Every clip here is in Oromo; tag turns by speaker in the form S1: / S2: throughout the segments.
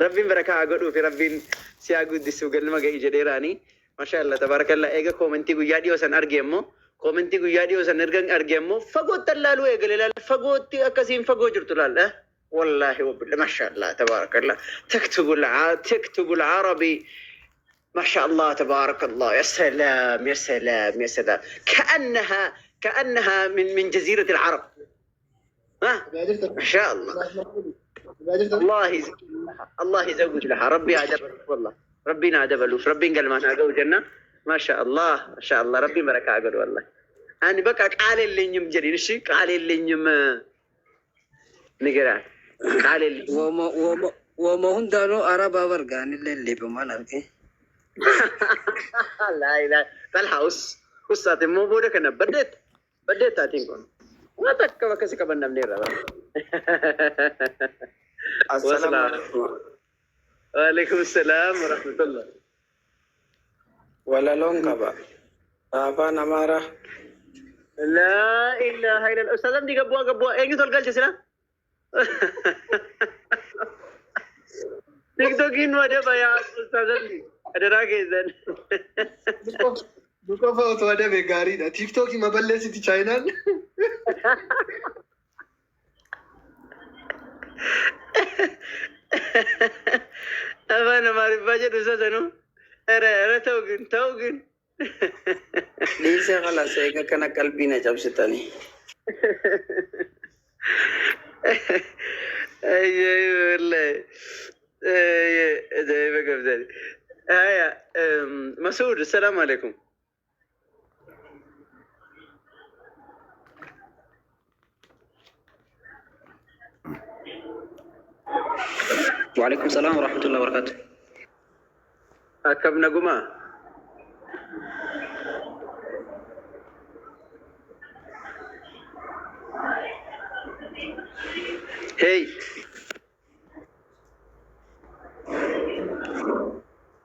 S1: Rabbiin barakaa haa godhuu fi Rabbiin si haa guddisuu galma ga'i jedheeraani. Masha Allah tabarakallah eega koomentii guyyaa dhiyoo san arge immoo koomentii guyyaa dhiyoo san erga arge immoo fagootti allaaluu eegale laal fagootti akkasiin fagoo jirtu laal eh wallahi wabilla masha Allah tabarakallah taktubul taktubul arabi ما شاء الله تبارك الله يا سلام يا سلام يا سلام كأنها من جزيرة العرب ها ما شاء الله الله يزوج لها الله يزوج لها ربي عدبلوش والله ربنا عدبلوش ربي قال ما جنة ما شاء الله ما شاء الله ربي بركة عقل والله أنا بقى قال اللي نيم جري نشي قال اللي نيم نقرأ قال اللي
S2: Woma woma woma hundaanuu arabaa bargaanillee liibamaan arge.
S1: لا لا طلحة أس أس مو بودا كنا بديت بديت تاتين كون ما تكا بكسي كبن نمني ربا
S3: Assalaamu
S1: وسلام
S3: alaikum.
S1: وعليكم السلام ورحمة الله
S3: Walaloon qaba. Afaan Amaaraa.
S1: لا إله إلا الله أستاذ أمدي قبوا قبوا أين تقول قال سلا تيك توك إن وجه يا أستاذ أمدي أنا راكز
S4: Nu qofa otoo adabe gaariidha. Tiiktookii ma balleessiti Chaayinaan.
S1: أنا ما أعرف باجر أستاذ أنو أرى أرى توجن توجن
S3: Dhiisee khalaas eega kana qalbii na cabsitanii.
S1: أيوة والله أيوة أيوة قبل هيا مسعود السلام عليكم
S5: وعليكم السلام ورحمة الله وبركاته.
S1: أكب نقوما هي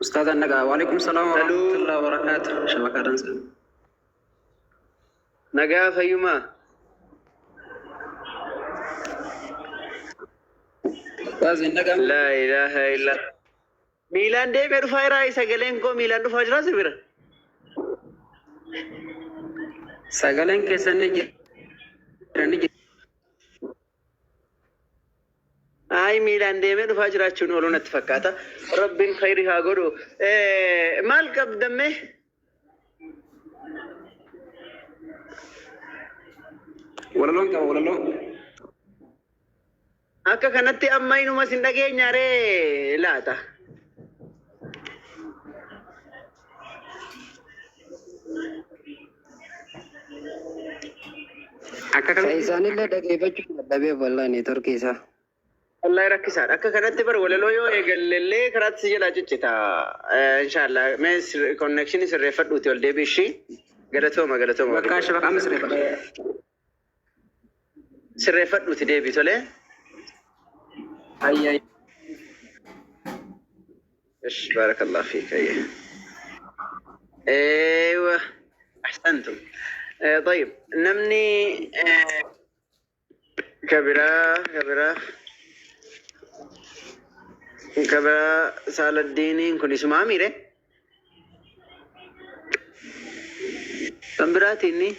S5: أستاذ النقا وعليكم السلام ورحمة
S1: ألو
S5: الله وبركاته. شبكة رنسا.
S1: نقا فيما
S5: أستاذ النقا
S1: لا إله إلا ميلان دي بيرفاي راي سجلين كو ميلان دفاع جرا سبيرا
S5: sagaleen keessan ni jira ni jira.
S1: Ay miilaan deemee dhufaa jiraachuun ooluu natti fakkaata. Rabbiin khayrii haa godhu. Maal qabdamme?
S5: Walaloon qaba walaloo.
S1: Akka kanatti amma inuma sin dhageenyaaree laata?
S5: Akka
S2: Sa
S5: kam
S2: isaanillee dhageeffachuu dadhabee wallahi neetworkii isaa.
S1: Wallahi rakkisaadha. Akka kanatti bar walaloo yoo eegalleellee karaatti si jalaa ciccita. Inshaallah. Mee connection sirreeffadhuuti ol deebii ishii. Galatooma galatooma
S5: bakka
S1: waliin.
S5: shabaka amma sirreeffadha.
S1: Sirreeffadhuuti deebii tolee.
S5: Ayya.
S1: እሺ بارك الله فيك أيه. ايوه احسنتم طيب نمني كبيرة كبيرة كبيرة سال الدين كن اسمها أميرة كبيرات إني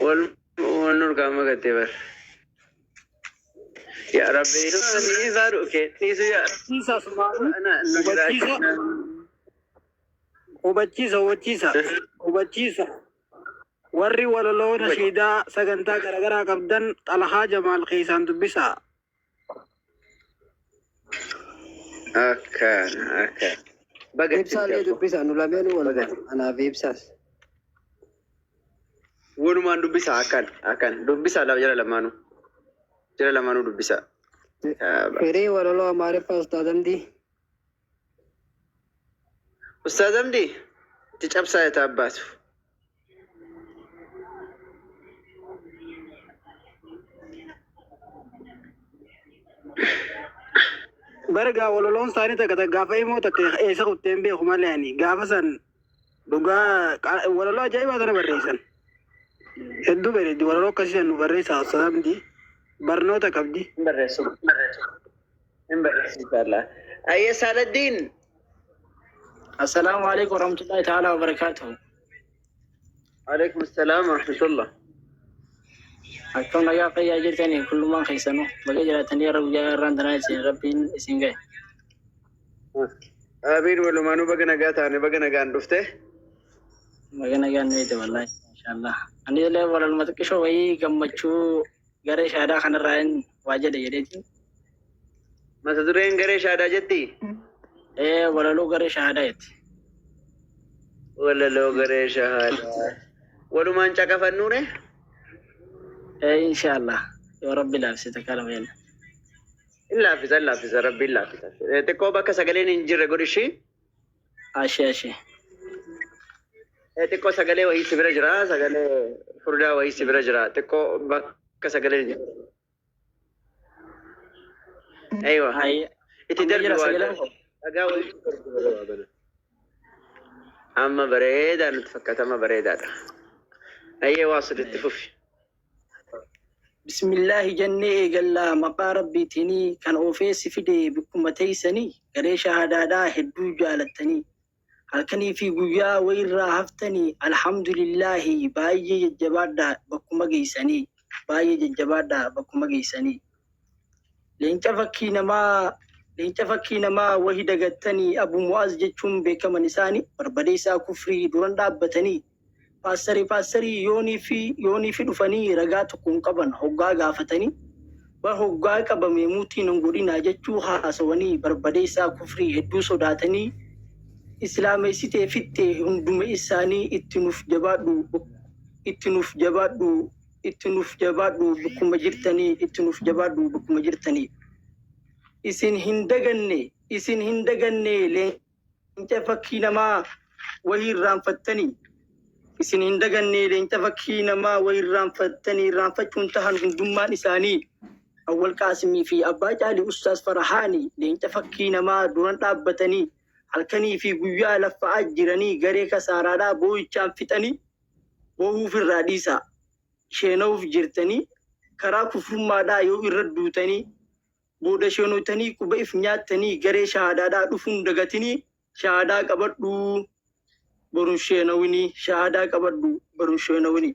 S1: وال ونور كام كتبر يا ربي ني فاروق نيسو يا
S6: Hubachiisa Sumaanii.
S1: أنا
S6: Hubachiisa. Hubachiisa hubachiisa. Hubachiisa. Warri walaloo nashiidaa sagantaa garaagaraa qabdan Xalahaa Jamaal keessaan dubbisaa.
S1: أكان أكان بقت
S2: Ibsaallee
S1: تلك
S2: dubbisa nu lameenuu walumaan
S1: بقت
S2: anaaf ibsaas.
S1: walumaan dubbisaa akkan akkan dubbisaa lama jala lamaanuu jala lamaanuu dubbisaa.
S2: Firii walaloo Amaariffaa Ustaaz Amdii.
S1: Ustaaz Amdii itti cabsaa yaata abbaatu.
S6: Bargaa walaloon isaanii takka takka gaafa himoo takka eessa kutteen beeku malee ani gaafa san dhugaa walaloo ajaa'ibaa sana barreessan. Hedduu bareeddi walaloo akkasii san nu barreessaa Ustaaz Amdii. Barnoota qabdi.
S1: Hin barreessu. Hin barreessa inshallah. Ayyee Saaladdiin.
S7: Assalaamu alaikum warahmatullahi ta'ala wabarakatuh.
S1: Alaikum assalaam wa rahmatullah.
S7: Akkam nagaa fayyaa jirtanii kullumaan keessanuu baga jiraatanii yeroo guyyaa irraan tanaa isin rabbiin isin gahe.
S1: Amiin, walumaanuu baga nagaa taane, baga nagaan dhufte.
S7: Baga nagaan nu eegde wallahi inshallah. Ani illee walaluma xiqqishoo wayii gammachuu garee shaadaa kanarraa hin waa jedhe jedheeti.
S1: Mata dureen garee shaadaa jetti?
S7: Ee, walaloo garee shaadaa jetti.
S1: Walaloo garee shahaadaa. Walumaan caqafannuure?
S7: Ee, inshallah. Yoo rabbi laafsite kalama jenna.
S1: In laaffisa, in laaffisa, rabbi in laaffisa. Xiqqoo bakka sagaleen hin jirre godhi ishii.
S7: Ashee ashee.
S1: Xiqqoo sagalee wayii si bira jira, sagalee furdaa wayii si bira jira. Xiqqoo bakka sagaleen hin jirre. Aywa.
S7: Ayya.
S1: Itti
S7: Amma
S1: darbi
S7: jira
S1: waa
S7: sagaleen koo.
S1: Dhagaa wayii darbi waa. Amma bareedaa nutti fakkaata, amma bareedaadha. Ayyee, waa sirriitti fufi.
S7: Bismillaahi jennee eegallaa maqaa rabbiitinii kan oofeessi fide bikkuma teeysanii garee shahaadaadhaa hedduu jaalattanii halkanii fi guyyaa wayirraa haftanii alhamdulillaahi baay'ee jajjabaadhaa bakkuma geeysanii, baay'ee jajjabaadhaa bakkuma geeysanii. Leenca fakkii namaa, leenca fakkii namaa wahi dagattanii Abu Mu'az jechuun beekaman isaanii barbadeessaa kufrii duran dhaabbatanii paastarii paastarii yoonii fi dhufanii ragaa tokko hin qaban hoggaa gaafatanii bar hoggaa qabame muutiin hin godhinaa jechuu haasawanii barbadeessaa kufrii hedduu sodaatanii islaameessitee fitte hunduma isaanii. Itti nuuf jabaadhu, itti nuuf jabaadhu, itti nuuf jabaadhu bakkuma jirtanii, itti nuuf jabaadhu bakkuma jirtanii. Isin hin daganne, isin hin daganne, leenca fakkii namaa wahii irraanfattanii. Isin hin daganne, leenca fakkii namaa wahii irraanfattanii, irraanfachuun tahan hundummaan isaanii. Awwal Qaasimii fi Abbaa Caalii Ustaas Farahaanii leenca fakkii namaa duran dhaabbatanii halkanii fi guyyaa laffa'aa jiranii garee kasaaraadhaa boo'ichaan fixanii boohuuf irraa dhiisaa sheena'uuf jirtanii karaa kufrummaadhaa yoo irra duutanii booda sheenotanii quba if nyaattanii garee shahaadaadhaa dhufuun dagatinii. Shahaadaa qabadhuu borun sheenawinii, shahaadaa qabadhu borun sheenawinii.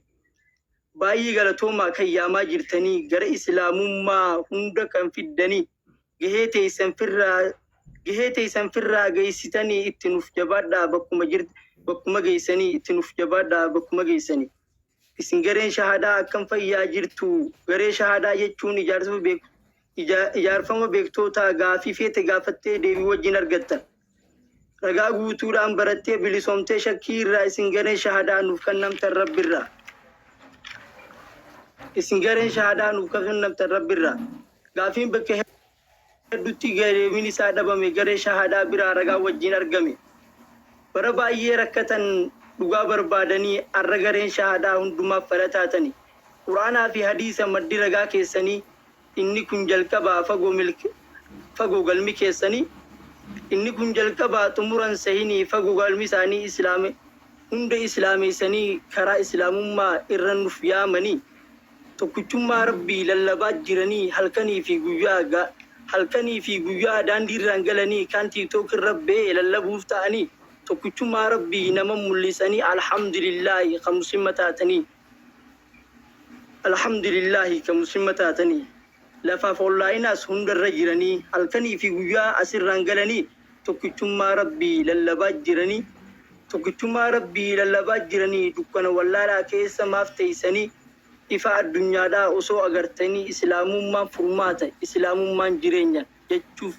S7: Baay'ee galatoomaa kan yaamaa jirtanii gara islaamummaa hunda kan fiddanii gahee teessan firraa geessitanii. Itti nuuf jabaadhaa bakkuma jirt bakkuma geessanii, itti nuuf jabaadhaa bakkuma geessanii. Isin gareen shahadaa akkam fayyaa jirtu? Garee shahadaa jechuun ijaarsama beeku ijaarfama beektootaa gaafii feete gaafattee deebii wajjin argatta. Ragaa guutuudhaan barattee bilisoomtee shakkii irraa. Isin gareen shahadaa nuuf kennamtan rabbirraa. Isin gareen shahadaa nuuf kennamtan rabbirraa. Gaafiin bakka hedduutti deebiin isaa dhabame garee shahadaa biraa ragaa wajjin argame. Bara baay'ee rakkatan dhugaa barbaadanii arra gareen shahadaa hundumaaf falataatani. Quraanaa fi hadiisa maddi ragaa keessanii, inni kun jalqabaa fagoo milk fagoo galmi keessanii, inni kun jalqabaa xumuran sahinii fagoo galmi isaanii islaame hunda islaameessanii karaa islaamummaa irra nuuf yaamanii tokkichummaa rabbii lallabaa jiranii halkanii fi guyyaa daandiirraan galanii kan TikTok irra ba'ee lallabuuf ta'anii tokkichummaa rabbii nama mul'isanii. Alhamdulillaahi kan muslima taatanii, alhamdulillaahi kan muslima taatanii lafaaf ollaa'inaas hundarra jiranii halkanii fi guyyaa asirraan galanii tokkichummaa rabbii lallabaa jiranii, tokkichummaa rabbii lallabaa jiranii. Dukkana wallaalaa keessa maaf teeysanii ifa addunyaadhaa osoo agartanii? Islaamummaan furmaata, islaamummaan jireenya jechuuf,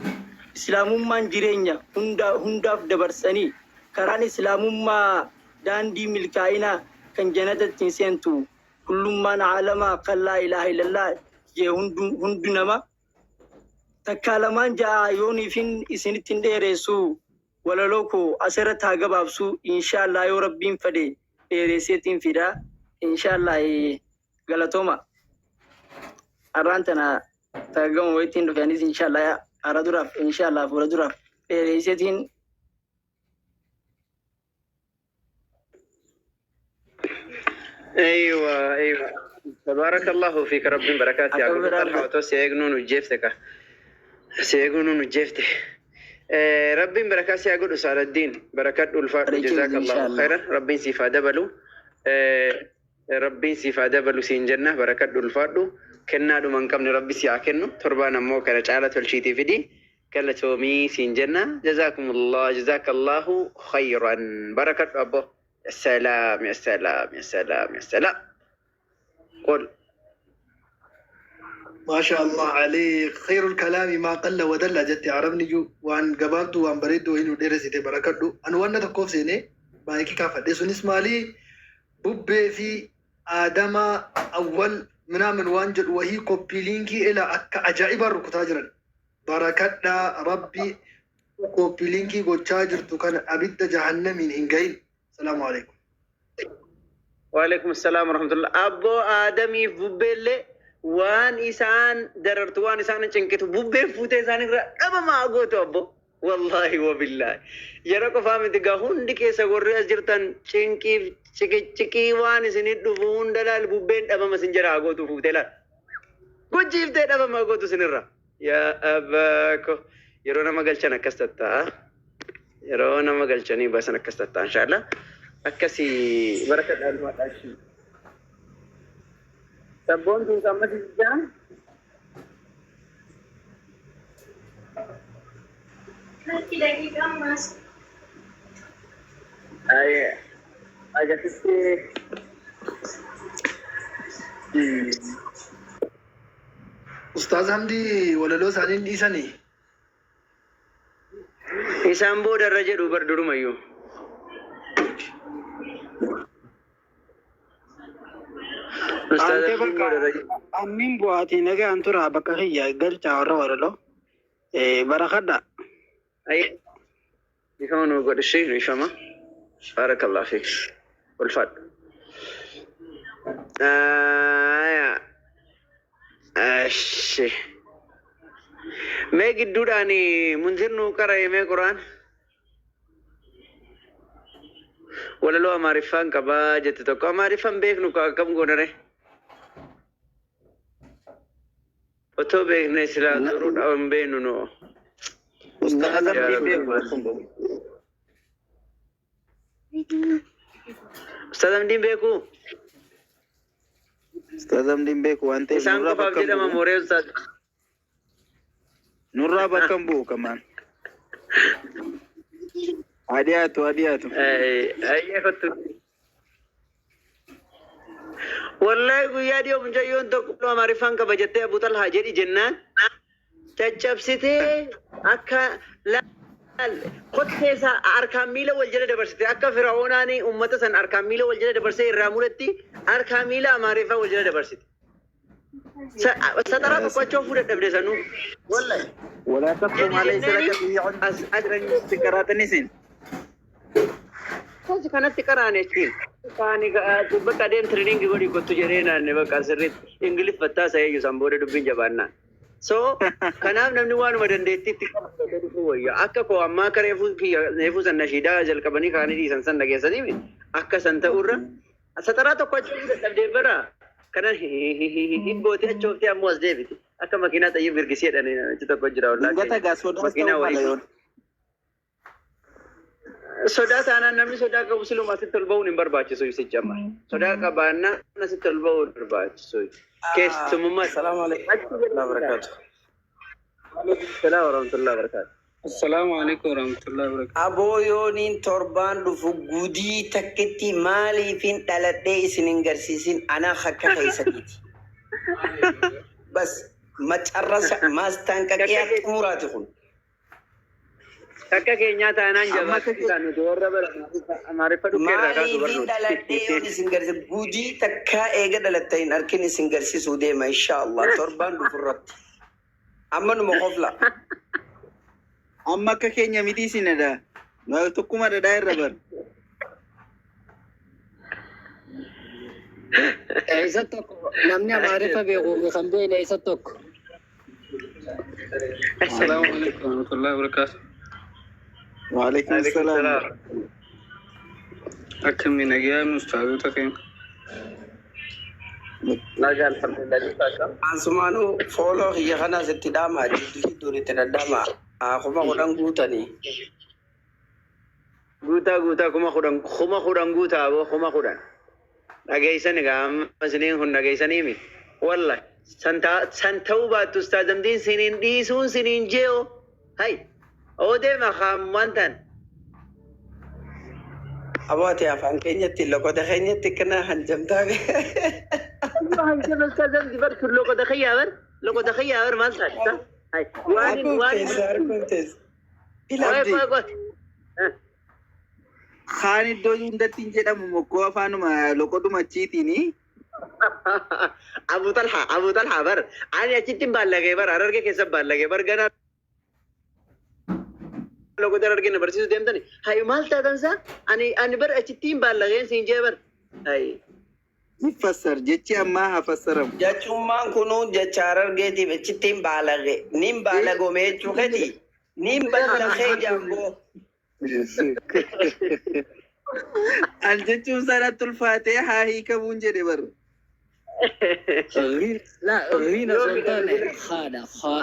S7: islaamummaan jireenya hunda hundaaf dabarsanii karaan islaamummaa daandii milkaa'inaa kan janatatti hin seentu kullummaan caalamaa kan laa ilaaha illallah jee hundu nama takkaa lamaan ja'a yooniifin isinitti hin dheeressu. Walaloo koo asirratti haa gabaabsu. Inshaallah yoo rabbiin fedhe dheeresseetiin fida inshaallah. Galatooma. Har'aan tana tagama wayittiin dhufe anis inshaallah hara duraaf inshaallah fuula duraaf dheeresseetiin.
S1: أيوه، تبارك الله فيك، ربي بركات يا
S7: Akka
S1: أبو
S7: biraa
S1: طلحة وتوسي eegnuun hojjeefte ka. Si eeguun nu jeefte. Rabbiin barakaa si haa godhu, Saaladdiin. Barakadhu, ulfaadhu.
S7: Bareechuu.
S1: Jazaakallahu
S7: Inshaallah.
S1: khairan. Rabbiin siif haa dabalu. Rabbiin siif haa dabalu siin jenna. Barakadhu, ulfaadhu. Kennaadhuma hin qabne Rabbi si haa kennu. Torbaan ammoo kana caala tolchiitii fidi. Galatoomii siin jenna. Jazaakumullah, jazaakallahu khairan. Barakadhu abbo. Ya salaam, ya salaam, ya salaam, ya salaam. Qol.
S4: ما شاء الله عليك. خير الكلام ما قل ودل jette arabni iyyuu. Waan gabaabduu, waan bareedduu wayii nu dheeressite, barakadhu. Ani wanna tokkoof seenee maayikii kaafadhe. Sunis maali? Bubbee fi Aadamaa awwal minaamin waan jedhu wahii copy linkii ila akka ajaa'ibaan rukutaa jiran. Barakadhaa. Rabbi copy linkii gochaa jirtu kana abidda jahannamiin hin gahin. Salaamu alaikum.
S1: Waalaikum salaam warahmatullah. Abboo, Aadamiif bubbeellee waan isaan darartu, waan isaan cinqitu, bubbeen fuutee isaan irraa dhabamaa gootu abbo. Wallaahi wabillaahi. Yeroo qofaa miti gaa, hundi keessa warri as jirtan cinqiif ciqiciqii waan isinit dhufu hunda laal, bubbeen dhabama isin jala haa gootu, fuutee laal. Gochiiftee dhabama gootu isinirra. Yaa abbaa ko, yeroo nama galchan akkas tatta'a. Yeroo nama galchanii baasan akkas tatta'a, inshaallah. Akkasii, barakadhaan dhumadhaa. Sabboon tun ammas jaa.
S8: Lakki, daqiiqaa ammaas.
S1: Ay, agasitti.
S4: Ustaaz Hamdii walaloo isaanii hin dhiisanii?
S1: Isaan booda irra jedhu bar durumayyuu. Ustaaz
S6: Antee
S1: Hamdiin
S6: bakka
S1: booda irra jedhu.
S6: Annin bu'aatii nagaan tura, bakka kiyya galchaa warra walaloo. Barakadha.
S1: Ay, ifama nu godhe ishee ifama. Barakallahu fiik. Ulfaadhu. Aya. Ashi. Mee gidduudhaan Munzir nuu qara'e mee Quraan. Walaloo Amaariffaan qabaa jette tokko. Amaariffaan beeknu akkam goonare? Otoo beekne silaa turuudha, hin beeknu nu.
S3: Ustaaz
S1: Yaa
S3: Hamdiin
S1: Rabbi.
S3: beeku.
S1: Ustaaz Hamdiin beekuu?
S3: Ustaaz Hamdiin beeku waan ta'eef
S1: Isaan
S3: nurraa
S1: qofaaf
S3: bakka hin
S1: jedhama
S3: bu'u.
S1: mooree Ustaaz.
S3: Nurraa bakka hin bu'u kamaan. Haa dhiyaatu, haa dhiyaatu.
S1: Ayyee, kottu. Wallahi guyyaa dhiyoo mucayyoon tokko Amaariffaan qaba jettee Abu Talhaa jedhi jennaan caccabsitee akka laal kottee isaa harkaan miila wal jala dabarsite, akka Fir'aunaan uummata san harkaan miila wal jala dabarsee irraa muretti harkaan miila Amaariffaa wal jala dabarsite. Saxaraa tokko achoo fuudhee dhabde sanuu. Wallahi.
S3: ولا تقف
S1: Jedhi
S3: ما ليس
S1: jennaani
S3: لك به علم
S1: as as
S3: qaraatanii isin.
S1: Kasi kanatti qaraane jechuun. Kaani bakka adeem training godhi kottu jedhee naanne, bakka sirriitti Ingiliffattaa isa eeyyu san booda dubbiin jabaannaan. So kanaaf namni waanuma dandeettiitti qabatee dhufuu wayya. Akka koo ammaa akka reefuu kiyya reefuu san nashiidaa jalqabanii kaanii dhiisan san dhageessanii akka san ta'urra saxaraa tokko achi dadhabdee bara kana gootee achi ooftee ammoo as deebite. Akka makiinaa xayyib girgisii jedhanii namichi tokko jira ollaa
S3: Dingata
S1: keenya.
S3: gaa sodaas
S1: Makiinaa
S3: ta'uu mala
S1: wayii.
S3: yoon.
S1: Sodaa taanaan namni sodaa qabu siluma asitti ol ba'uun hin barbaachisu isicha amma. Sodaa qabaannaan asitti ol ba'uun hin barbaachisu. Keessummaa.
S3: السلام عليكم ورحمة الله وبركاته.
S1: Salaam warahmatullahi wabarakatuh.
S5: السلام عليكم ورحمة الله وبركاته.
S3: Aboo, yooniin torbaan dhufu gudii takkitti maaliifin dhaladhee isin hin garsiisin, anaa akka keessaniiti. Bas macarrasa maastaan-qaqiyaa xumuraati kun.
S1: Akka keenyaa taanaan jabaatti kan nuti warra bara Amaariffa dhukkee irraa kaasu
S3: Maaliifin
S1: barnoota.
S3: dhaladhee yoon isin garsiisin, gudii takkaa eega dhalatta hin arkin isin garsiisuu deema, insha Allah, torbaan dhufu irratti. Amma numa qofla.
S9: Amma akka keenya miti isin dha. Tokkuma dhadhaa irra bar.
S2: Eessa tokko namni Amaariffa beekuu fi kan beekne eessa tokko?
S5: السلام عليكم ورحمة الله وبركاته.
S9: وعليكم
S1: Alaikum
S9: السلام.
S1: salaam.
S5: Akkami, nagaa ustaazota keenya?
S1: Nagaa alhamdulillah jirtu akkam?
S3: Asumaanuu follow kiyya kanaas itti dhaamaa jidduu jidduun itti dhadhaamaa. Haa 10,000 guutanii.
S1: Guutaa guutaa 10,000 10,000 guutaa aboo 10,000. Dhageessani gaa amma isiniin kun dhageessaniimi. Wallahi san san ta'uu baattu Ustaaz Amdiin siniin dhiisuun siniin jee'o. Hay oo deema kaam waan ta'an.
S3: Aboo ati afaan keenyatti loqoda keenyatti akkana hanjamtaa.
S1: Ayyo hanjama Ustaaz Amdi bar kun loqoda kiyyaa bar loqoda kiyyaa bar maal taate? Hay waan
S3: Arguun
S1: waan
S3: teessa arguun teessa. Ila
S1: Qoy
S3: Abdii.
S1: qoy qoy.
S9: Kaan iddoo hundatti hin jedhamu mokkoo afaanuma loqoduma achiitiini.
S1: Abu Talha Abu Talha bar ani achitti hin baallagee bar Harargee keessa baallagee bar ganaa loqoda Harargee na barsiisuu deemtani. Hay maal taatan saa ani bar achitti hin baallageen siin jee bar. Hay.
S9: Ni fassar jechi ammaa haa fassaramu.
S3: Jechummaan kunuu jecha Harargeetiif achitti hin baalage. Nin baalagome jechuu keeti. Nin ballaqee jamboo.
S9: Al jechuun sanatti ulfaatee haa hiikamuun jedhe bar.
S2: La riina osoo hin taane haadha haa.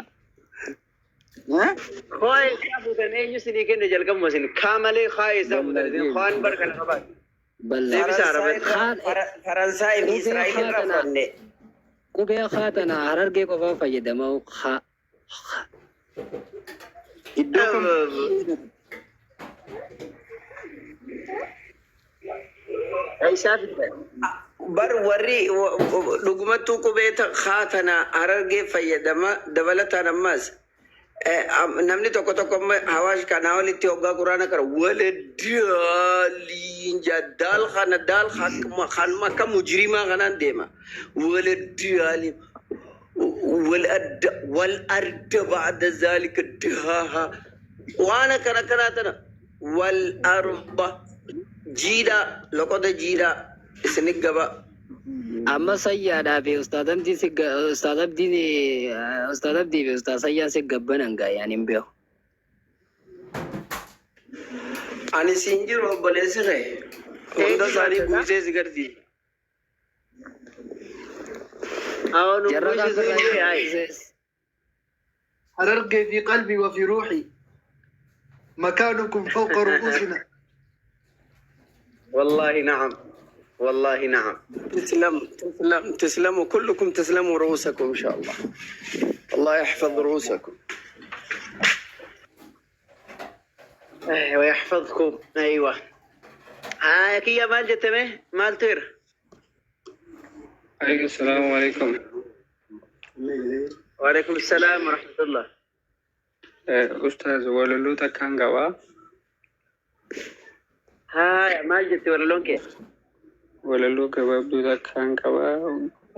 S1: Haa eessaa fuutan eenyu sinii kenne jalqabuma isin kaa malee haa eessaa fuutan isin haan bar kana qabaatu. Deebisaa Arabatti.
S3: Faransaay fi Israa'el irraa fudhanne.
S2: Qubee haa tana Harargee qofaa fayyadamaa haa.
S9: Iddoo kam?
S1: Eessaa fiddan?
S3: Bar warri dhugumattuu qubee haa tana Harargee fayyadama dabalataan ammas namni tokko tokko amma hawaash kanaa olitti hoggaa quraana qara wala daaliin jaa daal kana daal kanuma akka mujrimaa kanaan deema wala daaliin wal adda wal arda ba'da zaalika dahaaha waan akkana akkanaa tana wal arda jiidhaa loqoda jiidhaa isinit gaba.
S2: Amma sayyaadhaa fi Ustaaz Abdiin si Ustaaz Abdiin Ustaaz Abdii fi Ustaaz Sayyaan si gabbanan gaa yaani hin beeku.
S3: Ani siin jiru obboleessi kee hunda isaanii guusee si garsiisa.
S1: Awoo nu
S2: Jarra kan
S1: buusisuu
S2: birraa
S1: hin hayi.
S4: Harargee في قلبي وفي روحي مكانكم فوق رؤوسنا.
S1: والله نعم والله نعم.
S3: تسلم تسلم تسلموا كلكم تسلموا رؤوسكم إن شاء الله الله يحفظ رؤوسكم.
S1: ايوه يحفظكم ايوه. ها kiyya maal jettame maaltu jira?
S5: عليكم السلام عليكم.
S1: وعليكم السلام ورحمة الله.
S5: Ustaaz walaloo takkaan qabaa.
S1: Haa maal jette walaloon kee?
S5: Walaloo gabaabduu takkaan qabaa.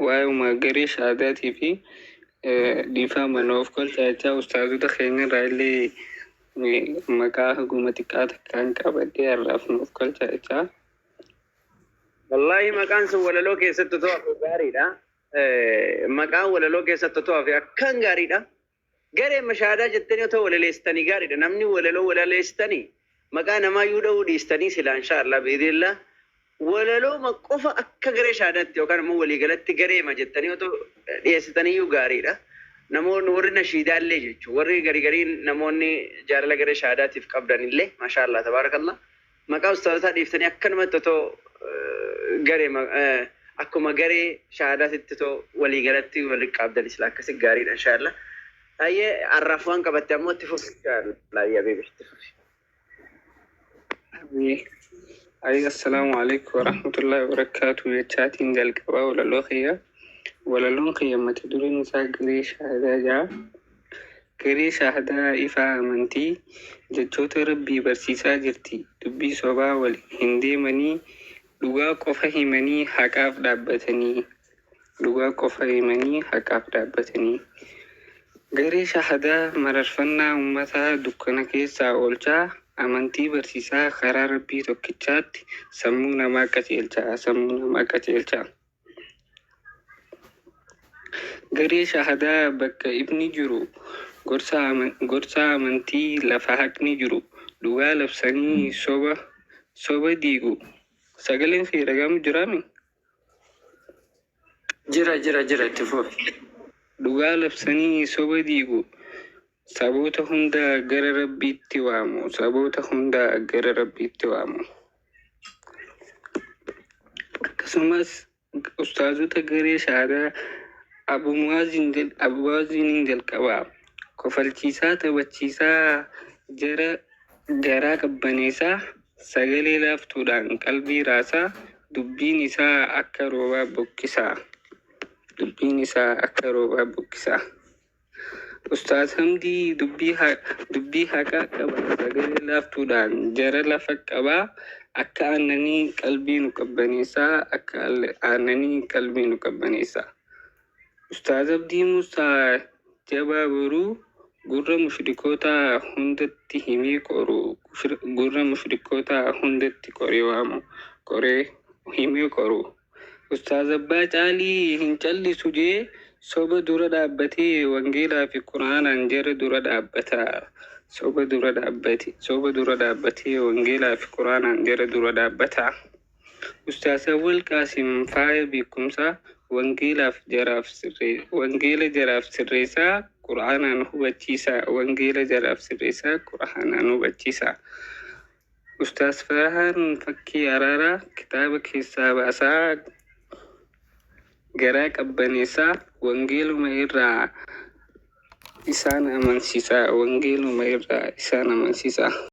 S5: Waa'ee garee shahaadaatii fi dhiifama nuuf kolcha jechaa ustaazota keenya irraa illee maqaa haguma xiqqaa takkaan qabadhee har'aaf nuuf kolcha jechaa.
S1: Wallahi maqaan sun walaloo keessatti otoo hafe gaariidha. Maqaan walaloo keessatti otoo hafe akkaan gaariidha. Garee mashaadaa jettanii otoo walaleessitanii gaariidha. Namni walaloo walaleessitanii maqaa namaa iyyuu dha'uu dhiistanii sila inshaallah biidillah. Walaloo qofa akka garee shaadaatti yookaan immoo waliigalatti gareema jettanii otoo dhiyeessitanii iyyuu gaariidha. Namoonni warri nashiidaallee jechuun warri garii gariin namoonni jaalala garee shaadaatiif qabdan illee maashaallah tabaarakallah. Maqaa ustaazotaa dhiiftanii akkanumatti otoo garee akkuma garee shahaadaatitti otoo waliigalatti walitti qabdan isla akkasi gaariidha inshaallah. Ayyee arraaf waan qabatte ammoo itti fufi inshaallah yaa beebi itti fufi.
S5: Ayi assalaamu alaikum warahmatullahi wabarakaatu jechaatiin jalqabaa walaloo kiyya. Walaloon kiyya mata dureen isaa garee shahaadaa jedha. Garee shahaadaa ifaa amantii jechoota rabbii barsiisaa jirti. Dubbii sobaa waliin hin deemanii dhugaa qofa himanii haqaaf dhaabbatanii. Dhugaa qofa himanii haqaaf dhaabbatanii. Garee shahaadaa mararfannaa uummataa dukkana keessaa oolchaa amantii barsiisaa karaa rabbii tokkichaatti sammuu namaa qajeelchaa sammuu namaa qajeelchaa. Garee shahaadaa bakka ifni jiru gorsa amantii lafa haqni jiru dhugaa labsanii soba diigu. Sagaleen kee dhagahamu jiraami?
S10: Jira jira jira, itti fufi.
S5: Dhugaa labsanii soba diigu. Saboota hunda gara Rabbiitti waamu. Saboota hunda gara Rabbiitti waamu. Akkasumas ustaazota garee shahaadaa Abu Mu'aaziin jalqabaa. Kofalchiisaa, taphachiisaa, jara garaa qabbaneessaa, sagalee laaftuudhaan qalbii raasaa, dubbiin isaa akka roobaa bokkisaa. Dubbiin isaa akka roobaa bokkisaa. Ustaaz Hamdii dubbii haqaa qaba. Sagalee laaftuudhaan jara lafa qabaa. Akka aannanii qalbii nu qabbaneessaa. Akka aannanii qalbii nu qabbaneessaa. Ustaaz Abdii Musaa jabaa boruu, gurra mushrikootaa hundatti himee qoru, gurra mushrikootaa hundatti qoree waamu, qoree himee qoru. Ustaaz Abbaa Caalii hin callisu jee soba dura dhaabbatee wangeelaa fi Quraanaan jara dura dhaabbata. Soba dura dhaabbatee wangeelaa fi Quraanaan jara dura dhaabbata. Ustaaz Awwal Qaasim faaya beekumsaa, wangeela jaraaf sirreessaa, Quraanaan hubachiisaa. Wangeela jaraaf sirreessaa, Quraanaan hubachiisaa. Ustaaz Farahaan fakkii araaraa, kitaaba keessaa baasaa garaa qabbaneessaa, wangeeluma irraa isaan amansiisaa. Wangeeluma irraa isaan amansiisaa.